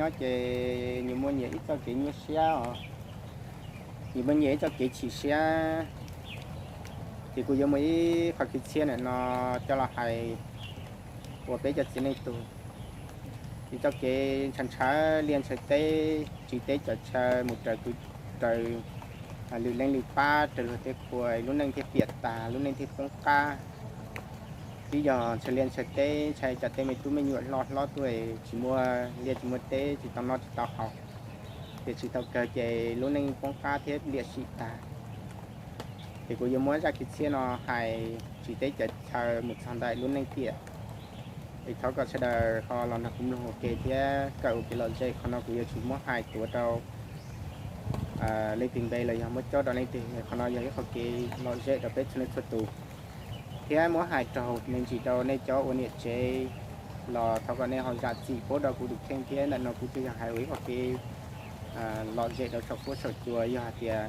nyob ces nyias muaj nyias ib txoj kev nyuaj siab os, nyias muaj nyias ib txoj kev chim siab. Ces kuv yuav muaj ib qho kev txhiab ntawm no coj los hais ua peb cov txiv neej tug ib txoj kev ntshaw ntshaw liaj ntshaw teb, tsiv teb cov chaw mus raws kwv raws lwm leej lwm pab raws luag tej qhua, lub neej thiaj piam tag, lub neej thiaj poob qab. Twb yog ntshaw liaj ntshaw teb, ntshaw cov tej me tub me nyuam hlob hlob tuaj tsis muaj liaj tsis muaj teb, tsis tau noj tsis tau haus, ces tsis tau kawg ces lub neej poob qab thiab liam sim tag. Ces kuv yuav muab zaj kev txhiab no hais tsiv teb cov chaw mus txog ntawm lub neej piam. Es thov kom sawv daws ho los nrog kuv mloog ua ke thiab kawm ua kev lom zem. Qhov no kuv yuav tsis muab hais tuav rau leej twg npe los yog muab cob rau leej twg, qhov no yog ib qho kev lom zem rau peb txhua leej txhua tus. Thiab muab hais raug me ntsis rau nej cov ua niam tsev los thov kom nej ho zam txim pub rau kuv tus kheej thiab. Ntawm no kuv thiaj yog hais ua ib qho kev lom zem rau saum fuab saum cua. Yog hais tias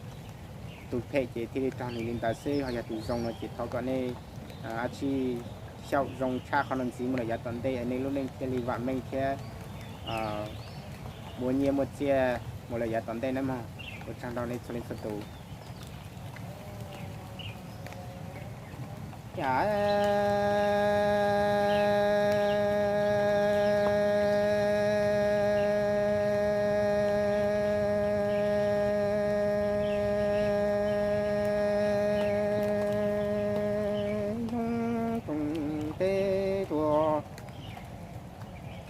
tus phem ces thiaj li raug nws li ntawd xwb, ho yog tus zoo no ces thov kom nej dab tsi xyaum zoo tshaj qhov no ntxiv mus lawm yav tom ntej, nej lub neej thiaj li vam meej thiab muaj nyiaj muaj txiaj mus lawm yav tom ntej nawb mog. Ua tsaug ntau nej txhua leej txhua tus.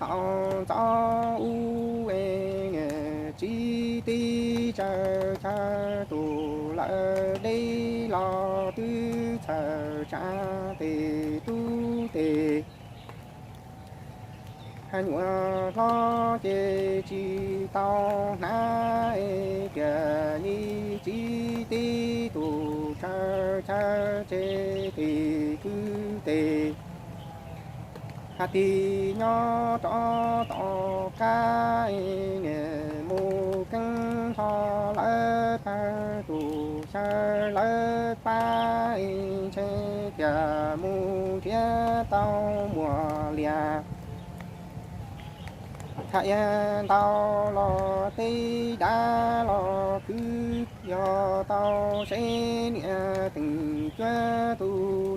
Thaum ntxov ub es niam txiv teb tsaws chaw tus lawm deb los twb txhawm tsav tes tub tes. Nyuam hlob ces tsis tau hnav tias niam txiv teb tus tsaws chaw tsev tes kwv tes. Hais tias nyob rov tom qab niam mus keeb nrho lawv pab tus xyaw lawv pab ntshe tias mus nrhiav tau muas lias. Thaum ntawd los tej dab los kwv yog tau seb niam teem cuab tu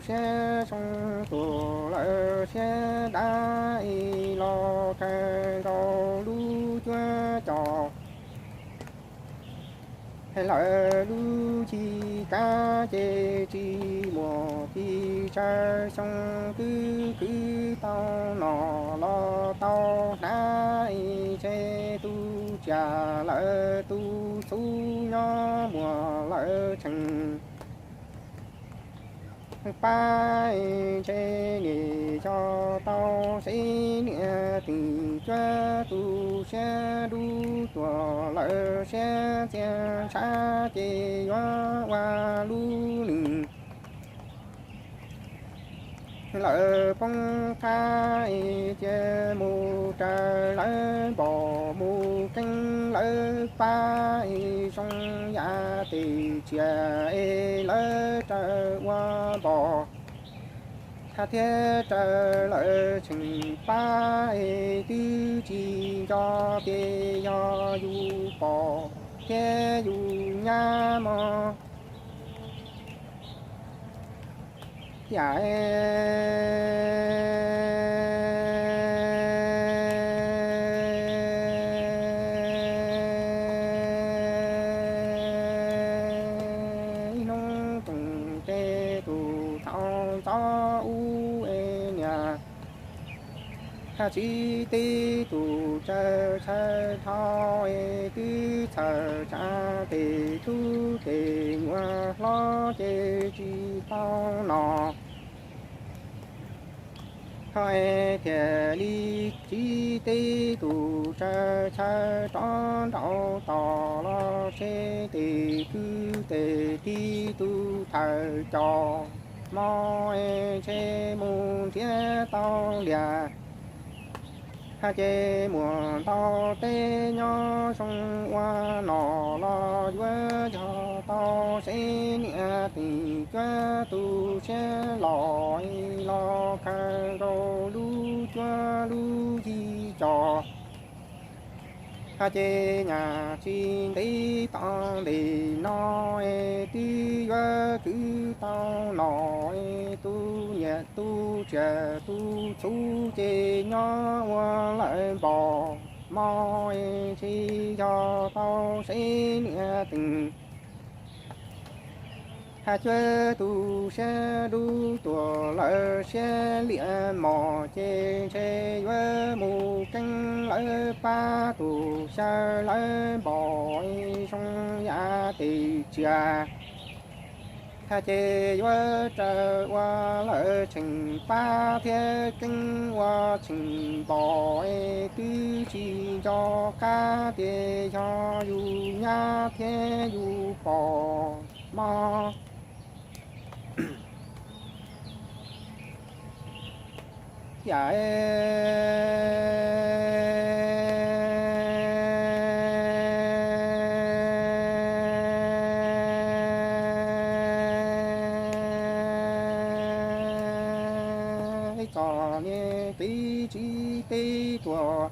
siab zoo tus lawm siab dab los kawg nkaus lub cuab cos. Lawv lub cim kab ces tsis muaj pes tsawg xyoo twb kwv tau no los tau hnav ntshe tu tsiaj lawm tu xub nyob muaj lawm tseem pab ntshe niam yog tau seb niam teem cuab tu siab dub tuag lawm siab txias ntshav ces yuav ua lub neej lawm poob qab cia mus raws lawv npom mus keeb lawv pab zoo yam tes tsiaj es lawv raws ua npom. Thaj thiab raws lawv tseem pab es twb tsis nco tias yog yus pom thiab yus nyab mog. Yam ib hnub toom tes tus thaum ntxov ub es niam txiv teb tus tsaws chaw dhau es twb txhawm tsav tes tub tes nyuam hlob ces tsis tau no. Ho es thiaj li txiv teb tus tsaws chaw rov nraum tos los seb tes kwv tes tib tug thawm cos hmo es ntshe mus nrhiav tau lias. Hais ces muaj ntau teb nyob zoo ua no los yuav yog tau seb niam teem cuab tu siab los los kawg nkaus lub cuab lub yig cos. Hais ces nyaj tsis ntev tom ntej no, twb yuav kwv tau no, tub niam tub txiv tub txhuv ces nyob ua lawm npom mov, tsis yog tau seb niam teem. Hais cuab tu siab dub tuag lawm siab liam mos ces ntshe yuav mus keeb lawv pab tus xyaw lawv npom zoo yam tes tsiaj. Hais ces yuav raws ua lawv tseem pab thiab keeb ua tseem npom, twb tsis nco qab tias yog yus nyab thiab yus pom mov. Yam txom nyem kev tsis teb tuag,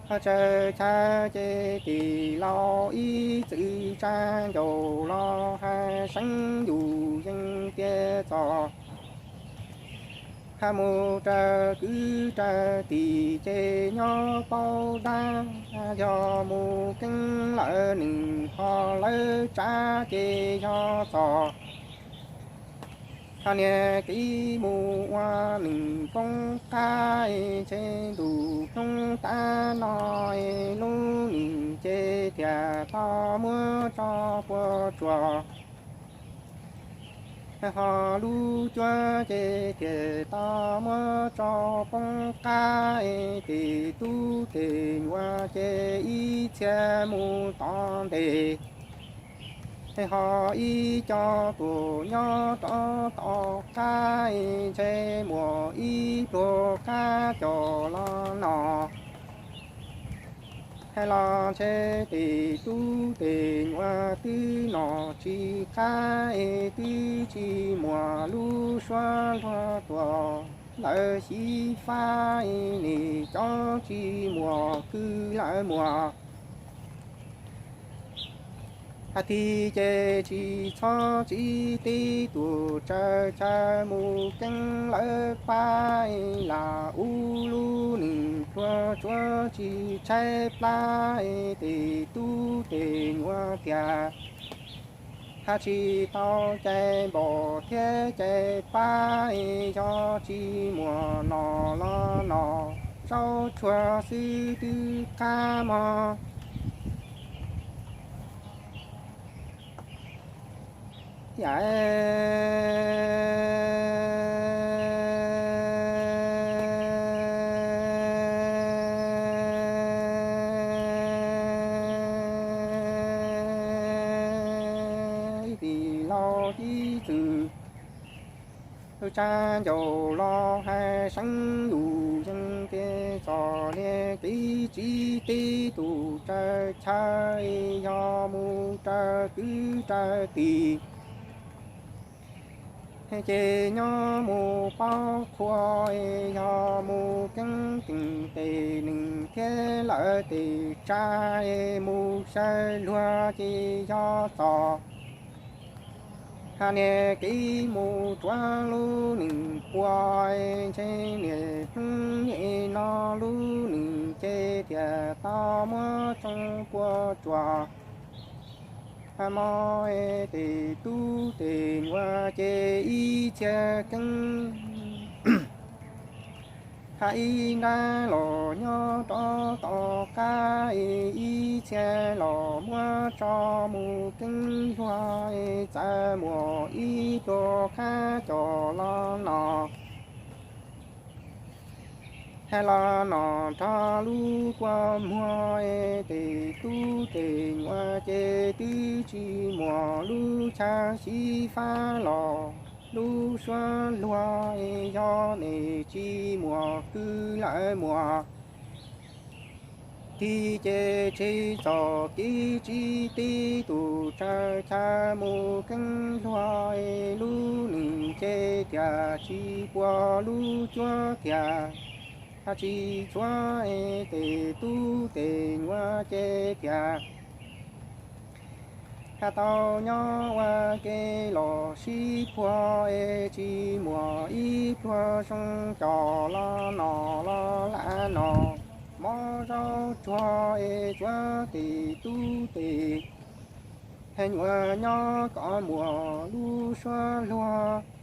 tsawg chaw ces tis laus ib txwm tsa ncaus los hais seev yus yeej tias txom. Hais mus raws kwv raws tij ces nyob paub dab, yog mus keeb lawv neeg ho lawv tsav ces yog txom. Ho niag kev mus ua neeg poob qab, ntshe ntuj hnub tag no lub neej ces thiaj tau muab tso puas tsuas. Ho lub cuab ces thiaj tau muab tso poob qab, tes tub tes nyuam ces ib txhia mus tom ntej. Ho ib co tuaj nyob rov tom qab, ntshe muaj ib pluag qab coj los no. Hais los ntshe tes tub tes nyuam twb no tsis qab, twb tsis muaj lub suab luag tuaj lawv xyiv fab, nim cov tsis muaj kwv lawv muaj. Hais tias ces tsis txhob tsis teb tuaj tsawg chaw mus keeb lawv pab, lam ub lub neej pluag tsuav tsis tshaib plab, tes tub tes nyuam tiag. Hais tsis tau cai npom thiab cai pab, yog tsis muaj no los no, zaub tsuag xwb twb qab mog. Yam ib tis laus ib txwm tsa ncaus los hais seev yus yeej tias txom nyem kev tsis teb tuaj tsawg chaw, yog mus raws kwv raws tij ces nyob mus paub qhua, yog mus keeb keeb tes neeg thiab lawv tes tsav, mus xyaw luag ces yog txom. Hais niag kev mus rhuav lub neej pua, ntshe niaj hnub niaj no lub neej ces thiaj tau muab tsoo puas tsuas. Hais mog, tes tub tes nyuam ces ib txhia keeb. Hais ib nrab los nyob rov tom qab, ib txhia los muab tso mus keeb luag, txawm muaj ib pluag qab coj los no. Hais los no nrog lub kua muag, tes tub tes nyuam ces twb tsis muaj lub chaw xyiv fab los lub suab luag, yog nim tsis muaj kwv lawv muaj. Thiab ces tsis txom kev tsis teb tuaj tsawg chaw mus keeb luag, lub neej ces thiaj tsis puas lub cuab thiaj. Haj tsis tshuav es tes tub tes nyuam ces thiaj haj tau nyob ua ke los sib puag es tsis muaj ib pluag xyoo coj los no los lam no. Mob zaub tsuag es tshuav tes tub tes nyuam nyob kom muaj lub suab luag.